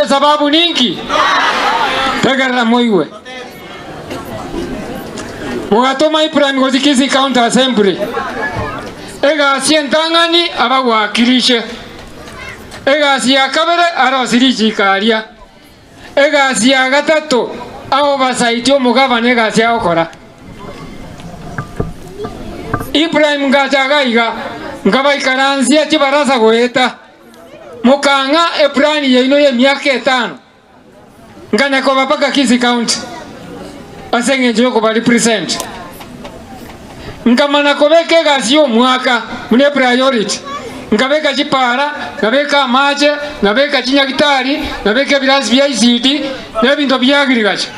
Momanyete esababu ninki? Tegerera moigwe. Mogatoma Ibrahim gochia Kisii County Assembly. Egasi entang'ani abawakilishe. Egasi ya kabere arosie richiko aria. Egasi ya gatato aobasaiti omogabana egasi agokora. Ibrahim ngacha iga iga, nkabaikaransia chibarasa goeta, mokang'a eplani yaino y'emiaka etano, nkanya koba mpaka Kisii County ase eng'encho y'okoba represent. Nkamana kobeka egasi y'omwaka buna epriority, nkabeka chipara, nkabeka amache, nkabeka chinyagitari, nkabeka ebirasi bia ICD, na ebinto bia agriculture.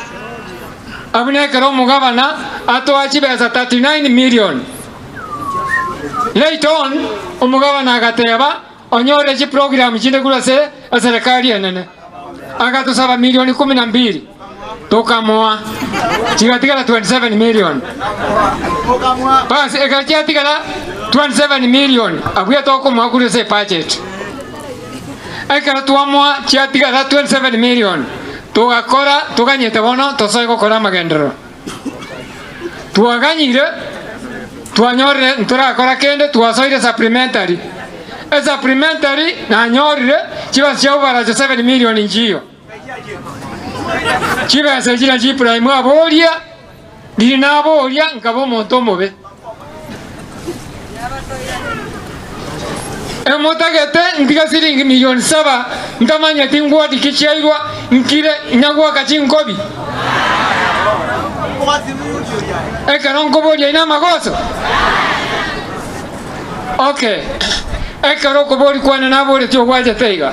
Abwo nekero omogabana atoa chibesa 39 million. Later on, omogabana agateba onyore chiprogram chinde korwa ase eserekari enene. Agatosaba milioni kumi na mbili, tokamoa, chigatigara 27 million. Bas ekero chiatigara 27 million, abwo etokomoa korwa ase ebudget. Ekero twamoa chiatigara 27 million, togakora toganyete bono tosoe gokora amagenderero. Twaganyire, twanyorire ntorakora kende, twasoire supplementary. Esupplementary nanyorire chibesa chia obaracho 7 million nchiyo. Chibesa echi nachio Ibrahim aboria, riria naboria nkaba omonto omobe. Emotagete ntiga siringi milioni saba ntamanyeti ngwati ki chiairwa nkire nyagwaka chinkobi. Ekero nkoboria ine amagoso? Okay. Ekero okoboria kwane naboretie ogwachete iga.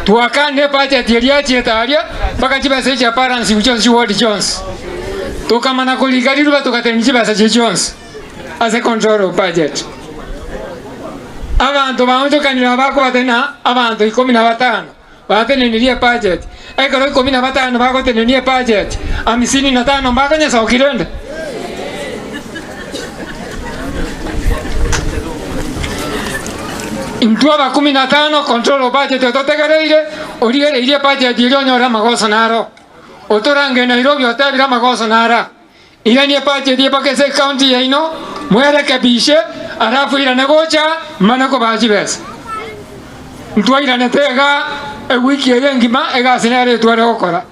Twakana ebudget eria yachiete aria mpaka chibesa echi chia balance chionsi chiward chionsi. Tokamana korika riruba togatenenia chibesa chiria chionsi ase control of budget. Abanto baonchokanire aba bakobatena abanto ikomi na batano batenenirie ebudget. Ekero ikomi na batano bagotenenia ebudget, amisini na tano mbakonyesokia rende? Intwe abakumi na tano control of budget ototegereire, origereirie ebudget eria onyore amagoso naro. Otorange Nairobi otebire amagoso nara. Irania ebudget eye mpaka ase ecounty yaino, mwerekebishe, alafu irane gocha mane kobaa chibesa. Ntwairanete iga ewiki eye engima egasi nere etware gokora.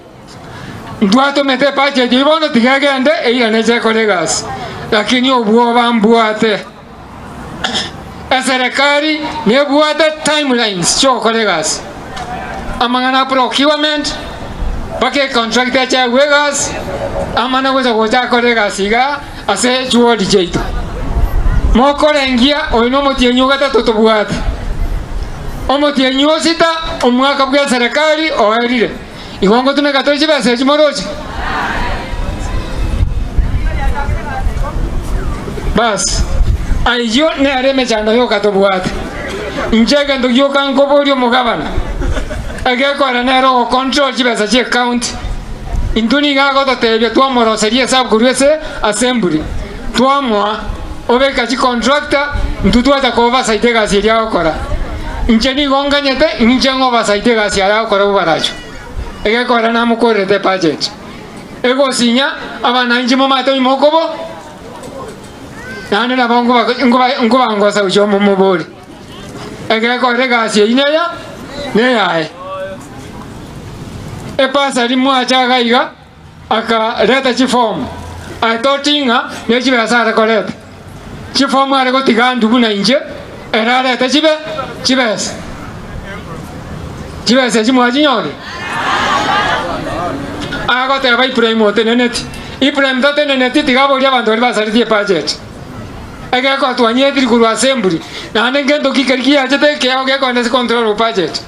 Ntwatomete ebudget eyio bono tiga egende eirane eche ekore egasi. Lakini obwoba mbwate. Eserekari nebwate timelines chiogokora egasi. Amang'ana a procurement mpaka econtract echegwe egasi amane gocha gocha akore egasi igaa ase chiward chiaito. Mokorengia oyo nomotienyi ogatato tobwate. Omotienyi o sita omwaka bwa eserekari oerire. Igo ngotumeka tore chibesa echi moroche? Bas, ayio nere emechando yoka tobwate. Inche egento gioka nkoboria omogabana, egekora nere ogocontrol chibesa chia ecounty. Intwe nigo agototebia twamoroseria esabu korwa ase assembly, twamoa, obeka chicontractor, intwe twacha ko-oversight egasi eria agokora. Inche nigo nganyete, inche ng'oversight egasi aye agokora bobaracho. Egekora namokorerete ebudget. Egosinya, abananchi momate ime okobo, naende nabo nkoba nkoba nkobangosa gochia omomobori. Egekora egasi eyio neya neyaye. Epasari mwacha iga iga, akareta chifomu, I thought ng'a ne chibesa are koreta. Chifomu are gotiga andu buna inche, ere arete chibe chibesa. Chibesa echi mwachinyorire? Agoteba Ibrahim oteneneti. Ibrahim tateneneti tiga aborie abanto baria basaretie ebudget. Egekora twanyetiri korwa assembly, naende ngento ki keria kiachete ekeao gekoenda ase control of budget.